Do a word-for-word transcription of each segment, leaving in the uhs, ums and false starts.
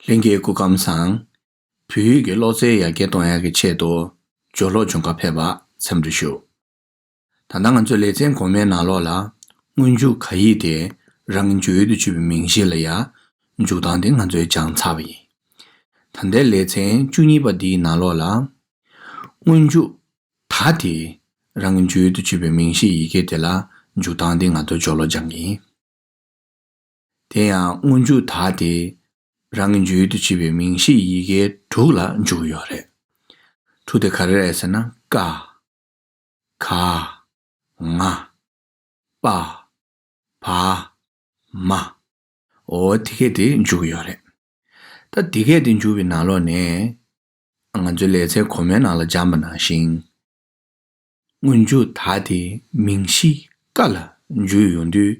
ལྷན་རྒྱས་སྐུ་ཁམས་བཟང་། བོད་ཡིག་གི་ཀློག་རྩལ་ཡར་རྒྱས་གཏོང་ཡག་གི་ཆེད་དུ་སྦྱོར་ཀློག་སྦྱོང་གར་ཕེབས་པར་འཚམས་འདྲི་ཞུ། ད་ལྟ་ང་ཚོའི་ལེ་ཚན་གོང་མའི་ནང་ལོགས་ལ་སྔོན་འཇུག་ག་ཡིག་དེ་རང་གི་འཇུག་ཡུལ་དུ་གྱུར་པའི་མིང་གཞི་ལ་ཡང་འཇུག་སྟངས་དེ་ང་ཚོས་སྦྱངས་ཚར་བ་ཡིན། ད་ལྟའི་ལེ་ཚན་བཅུ་གཉིས་པ་འདིའི་ནང་ལོགས་ལ་སྔོན་འཇུག་ད་དེ་རང་གི་འཇུག་ཡུལ་དུ་གྱུར་པའི་མིང་གཞི་ཡི་གེ་དེ་ལ་འཇུག་སྟངས་དེ་ང་ཚོས་སྦྱོར་ཀློག་སྦྱང་གི་ཡིན། དེ་ཡང་སྔོན་འཇུག་ད་དེ་རང་གི་འཇུག་ཡུལ་དུ་གྱུར་པའི་མིང་གཞི་ཡི་གེ་དྲུག་ལ་འཇུག་གི་ཡོད་རེད། དྲུག་དེ་ག་རེ་རེད་ཟེར་ན་ཀ། ག། ང་། པ། བ། མ། འོ་དེ་གས་དེ་འཇུག་གི་ཡོད་རེད། ད་དེ་གས་དེ་འཇུག་པའི་ནང་ལོགས་ནས་ང་ཚོའི་ལེ་ཚན་གོང་མའི་ནང་ལ་སྦྱངས་པ་ནང་བཞིན། སྔོན་འཇུག་ད་དེ་མིང་གཞི་ཀ་ལ་འཇུག་ཡོང་དུས་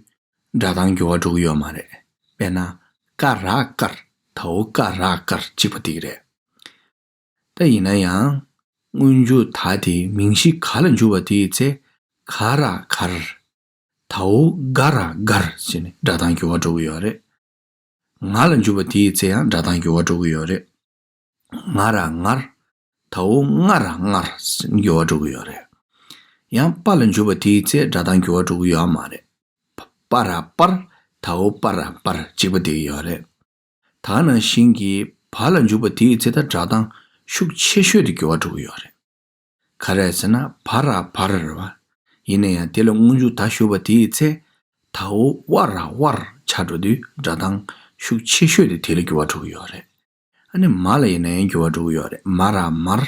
སྒྲ་གདངས་འགྱུར་བ་འགྲོ་གི་ཡོད་མ་རེད། དཔེར་ན་ཀ་ར་ཀར། དའོ་ཀ་ར་ཀར་གཅིག་པ་དེ་རེད། ད་ཡིན་ན་ཡང་སྔོན་འཇུག་ད་དེ་མིང་གཞི་ག་ལ་འཇུག་པ་དེའི་ཚེ་ག་ར་གར། དའོ་ག་ར་གར་ཟེར་ནས་སྒྲ་གདངས་འགྱུར་བ་འགྲོ་གི་ཡོད་རེད། ང་ལ་འཇུག་པ་དེའི་ཚེ་ཡང་སྒྲ་གདངས་འགྱུར་བ་འགྲོ་གི་ཡོད་རེད། ང་ར་ངར། དའོ་ང་ར་ངར་ཟེར་ནས་འགྱུར་བ་འགྲོ་གི་ཡོད་རེད། ཡང་པ་ལ་འཇུག་པ་དེའི་ཚེ་སྒྲ་གདངས་འགྱུར་བ་འགྲོ་གི་ཡོད་མ་རེད། པ་ར་པར། དའོ་པ་ར་པར་གཅིག་པ་དེ་ཡོད་རེད། ད་ནང་བཞིན་གྱི་བ་ལ་འཇུག་པ་དེའི་ཚེ་ད་སྒྲ་གདངས་ཤུགས་ཆེ་ཤོས་དེ་འགྱུར་བ་འགྲོ་གི་ཡོད་རེད། ག་རེ་ཟེར་ན་བ་ར་བར་རེད་བ། ཡིན་ན་ཡང་དེ་ལ་སྔོན་འཇུག་ད་ཞུགས་པ་དེའི་ཚེ། དའོ་ཝ་ར་ཝར་ཆགས་འགྲོ་དུས་སྒྲ་གདངས་ཤུགས་ཆེ་ཤོས་དེ་དེ་ལ་འགྱུར་བ་འགྲོ་གི་ཡོད་རེད། ཨ་ནི་མ་ལ་ཡིན་ན་ཡང་འགྱུར་བ་འགྲོ་གི་ཡོད་རེད། མ་ར་མར།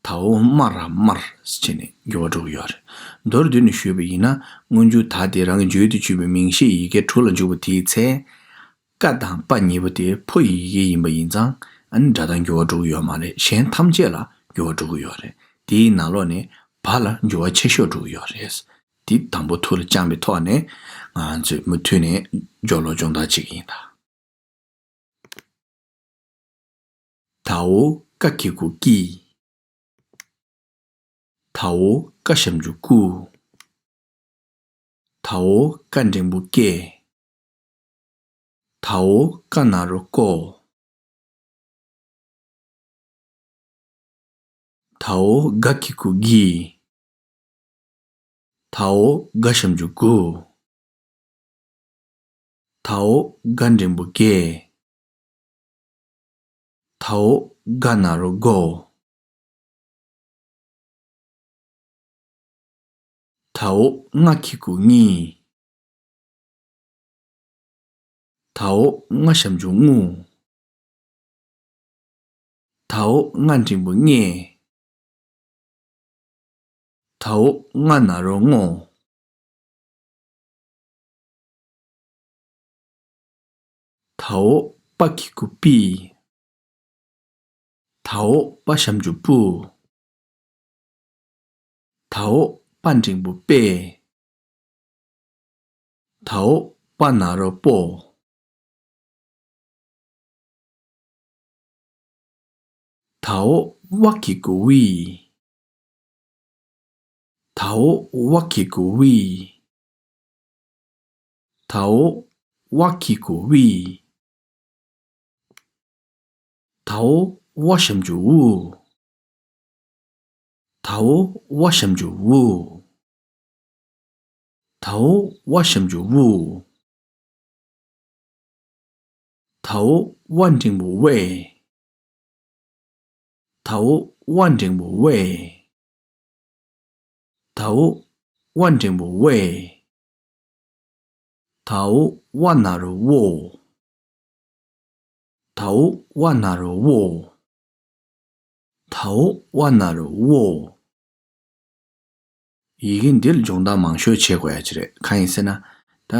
དའོ་མ་ར་མར་ཟེར་བྱས་ནས་འགྱུར་བ་འགྲོ་གི་ཡོད་རེད། མདོར་བསྡུས་ནས་ཞུས་པ་ཡིན་ན་སྔོན་འཇུག་ད་དེ་རང་གི་འཇུག་ཡུལ་དུ་གྱུར་པའི་མིང་གཞི་ཡི་གེ་དྲུག་ལ་འཇུག་པ་དེའི་ཚེ། ཀ་དང་པ་གཉིས་པོ་དེ་ཕོ་ཡི་གེ་ཡིན་པ་ཡིན་ཙང་ཨ་ནི་སྒྲ་གདངས་འགྱུར་བ་འགྲོ་གི་ཡོད་མ་རེད། གཞན་ཐམས་ཅད་ལ་འགྱུར་བ་འགྲོ་གི་ཡོད་རེད། དེའི་ནང་ལོགས་ནས་བ་ལ་འགྱུར་བ་ཆེ་ཤོས་འགྲོ་གི་ཡོད་རེད། འདི་དང་པོ་ཐུགས་ལ་བཅངས་པའི་ཐོག་ནས་ང་ཚོས་མུ་མཐུད་ནས་སྦྱོར་ཀློག་སྦྱོང་བརྡར་བྱེད་ཀྱི་ཡིན་ད། དའོ་ཀ་གི་གུ་ཀི། དའོ་ཀ་ཞབས་ཀྱུ་ཀུ། དའོ་ཀ་འགྲེང་བུ་ཀེ། དའོ་ཀ་ན་རོ་ཀོ། དའོ་ག་གི་གུ་གི། དའོ་ག་ཞབས་ཀྱུ་གུ། དའོ་ག་འགྲེང་བུ་གེ། དའོ་ག་ན་རོ་གོ། དའོ་ང་གི་གུ་ངི། དའོ་ང་ཞབས་ཀྱུ་ངུ། དའོ་ང་འགྲེང་བུ་ངེ། དའོ་ང་ན་རོ་ངོ། དའོ་པ་གི་གུ་པི། དའོ་པ་ཞབས་ཀྱུ་པུ། དའོ་པ་འགྲེང་བུ་པེ། དའོ་པ་ན་རོ་པོ། དའོ་ཝ་གི་གུ་ཝི། དའོ་ཝ་གི་གུ་ཝི། དའོ་ཝ་གི་གུ་ཝི། དའོ་ཝ་ཞབས་ཀྱུ་ཝུ། དའོ་ཝ་ཞབས་ཀྱུ་ཝུ། དའོ་ཝ་ཞབས་ཀྱུ་ཝུ། དའོ་ཝ་འགྲེང་བུ་ཝེ། དའོ་ཝ་འགྲེང་བུ་ཝེ། དའོ་ཝ་འགྲེང་བུ་ཝེ། དའོ་ཝ་ན་རོ་ཝོ། དའོ་ཝ་ན་རོ་ཝོ། དའོ་ཝ་ན་རོ་ཝོ། ཡི་གེ་འདི་ལ་སྦྱོང་བརྡར་མང་ཤོས་བྱེད་དགོས་ཡ་ཅིག་རེད། གང་ཡིན་ཟེར་ན། ད་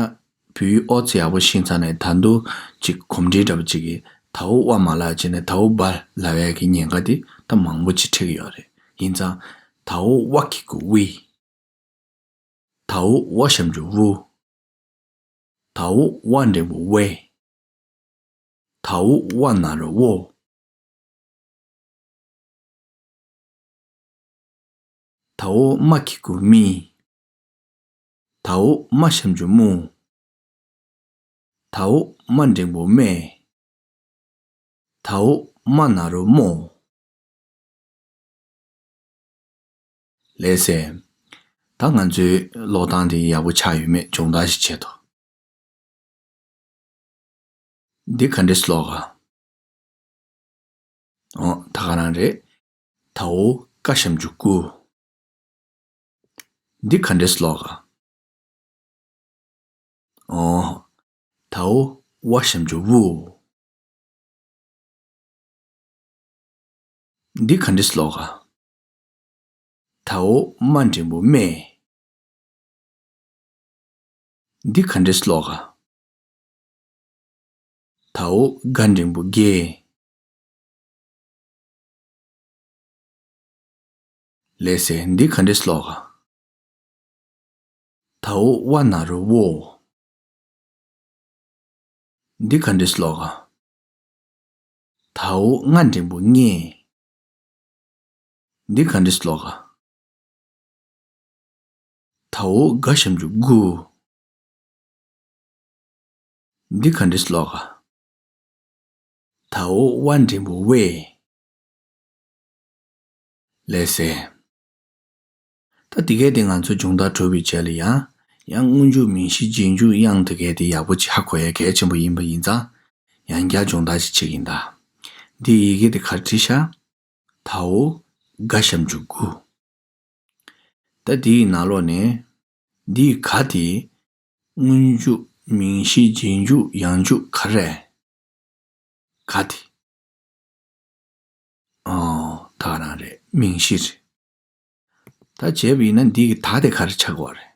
བོད་ཡིག་ཨོ་ཙི་ཡག་པོ་ཤེས་ཚར་ནས་ད་དུང་ཅིག་གོམས་འདྲིས་འདྲ་པོ་ཅིག་གིས་དའོ་ཝ་མ་ལབ་བྱས་ནས་དའོ་བ་ལབ་ཡ་གི་ཉེན་ཁ་དེ་ད་མང་པོ་ཅིག་འཕྲད་ཀྱི་ཡོད་རེད། ཡིན་ཙང་། དའོ་ཝ་གི་གུ་ཝི། དའོ་ཝ་ཞབས་ཀྱུ་ཝུ། དའོ་ཝ་འགྲེང་བུ་ཝེ། དའོ་ཝ་ན་རོ་ཝོ། དའོ་མ་གི་གུ་མི། དའོ་མ་ཞབས་ཀྱུ་མུ། དའོ་མ་འགྲེང་བུ་མེ། དའོ་མ་ན་རོ་མོ། ལགས་སེ། ད་ང་ཚོའི་ཀློག་སྟངས་དེ་ཡག་པོ་ཆགས་ཡོད་མེད་སྦྱོང་བརྡར་ཞིག་བྱེད་དོ། འདི་ག་འདྲས་ཀློག་ག་ཨོ། ད་ག་རང་རེད། དའོ་ཀ་ཞབས་ཀྱུ་ཀུ། འདི་ག་འདྲས་ཀློག་ག་ཨོ། དའོ་ཝ་ཞབས་ཀྱུ་ཝུ། འདི་ག་འདྲས་ཀློག་ག་དའོ་མ་འགྲེང་བུ་མེ། འདི་ག་འདྲས་ཀློག་ག་དའོ་ག་འགྲེང་བུ་གེ། ལགས་སེ། འདི་ག་འདྲས་ཀློག་ག་དའོ་ཝ་ན་རོ་ཝོ། འདི་ག་འདྲས་ཀློག་ག་དའོ་ང་འགྲེང་བུ་ངེ། འདི་ག་འདྲས་ཀློག་ག་དའོ་ག་ཞབས་ཀྱུ་གུ། འདི་ག་འདྲས་ཀློག་ག་དའོ་ཝ་འགྲེང་བུ་ཝེ། ལགས་སེ། ད་དེ་གས་དེ་ང་ཚོ་སྦྱོང་བརྡར་གྲུབ་པའི་རྗེས་ལ་ཡང་ཡང་སྔོན་འཇུག་མིང་གཞི་རྗེས་འཇུག་དབྱངས་དེ་གས་དེ་ཡག་པོ་ཅིག་ཧ་གོ་ཡ་གལ་ཆེན་པོ་ཡིན་པ་ཡིན་ཙང་། ཡང་བསྐྱར་སྦྱོང་བརྡར་ཅིག་བྱེད་ཀྱིན་ད། འདི་ཡི་གེ་དེ་ག་རེ་བྲིས་ཤག་དའོ་ག་ཞབས་ཀྱུ་གུ། ད་འདིའི་ནང་ལོགས་ནས་འདིའི་ག་དེ་སྔོན་འཇུག་མིང་གཞི་རྗེས་འཇུག་ཡང་འཇུག་ག་རེ། ག་དེ། ཨོ། ད་ག་རང་རེད། མིང་གཞི་རེད། ད་བྱས་པ་ཡིན་ན་འདི་གི་ད་དེ་ག་རེ་ཆགས་ཀྱི་ཡོད་རེད།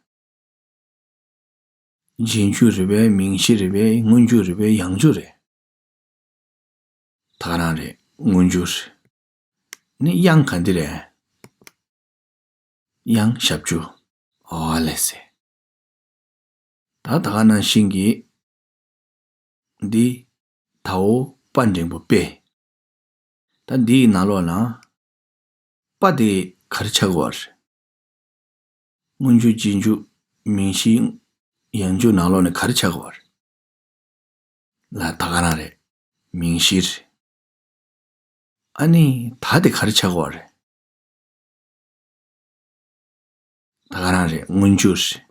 རྗེས་འཇུག་རེད་པས། མིང་གཞི་རེད་པས། སྔོན་འཇུག་རེད་པས། ཡང་འཇུག་རེད། ད་ག་རང་རེད། སྔོན་འཇུག་རེད། ནི་དབྱངས་ག་འདི་རེད། དབྱངས་ཞབས་ཀྱུ། ཨོ་ལགས་སེ། ད་ད་ག་ནང་བཞིན་གྱི་འདི་དའོ་པ་འགྲེང་བུ་པེ། ད་འདིའི་ནང་ལོགས་ན་པ་དེ་ག་རེ་ཆགས་ཀྱི་ཡོད་རེད། སྔོན་འཇུག་རྗེས་འཇུག་མིང་གཞི་ཡང་འཇུག་ནང་ལོགས་ནས་ག་རེ་ཆགས་ཀྱི་ཡོད་རེད། ལ་ད་ག་རང་རེད། མིང་གཞི་རེད། ཨ་ནི་ད་དེ་ག་རེ་ཆགས་ཀྱི་ཡོད་རེད། ད་ག་རང་རེད། སྔོན་འཇུག་རེད།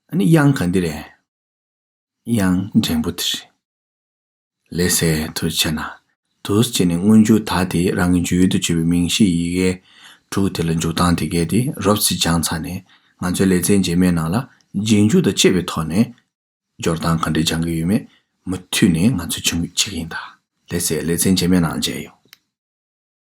ཨ་ནི་དབྱངས་ག་འདི་རེད། དབྱངས་འགྲེང་བུ་དེ་རེད། ལགས་སེ། ཐུགས་རྗེ་གནང་། འདུག་སེ་བྱས་ནས་སྔོན་འཇུག་ད་དེ་རང་གི་བརྗོད་ཡུལ་དུ་བརྗོད་པའི་མིང་གཞི་ཡི་གེ་དྲུག་དེ་ལ་འཇུག་སྟངས་དེ་གས་དེ་རོབ་ཙམ་སྦྱངས་ཚར་ནས། ང་ཚོའི་ལེ་ཚན་རྗེས་མའི་ནང་ལ་རྗེས་འཇུག་དང་བཅས་པའི་ཐོག་ནས་སྦྱོར་སྟངས་ག་འདྲས་སྦྱང་གི་ཡོད་མེད་མུ་མཐུད་ནས་ང་ཚོ་སྦྱོང་གི་བྱེད་ཀྱི་ཡིན་ད། ལགས་སེ། ལེ་ཚན་རྗེས་མའི་ནང་མཇལ་ཡོང་།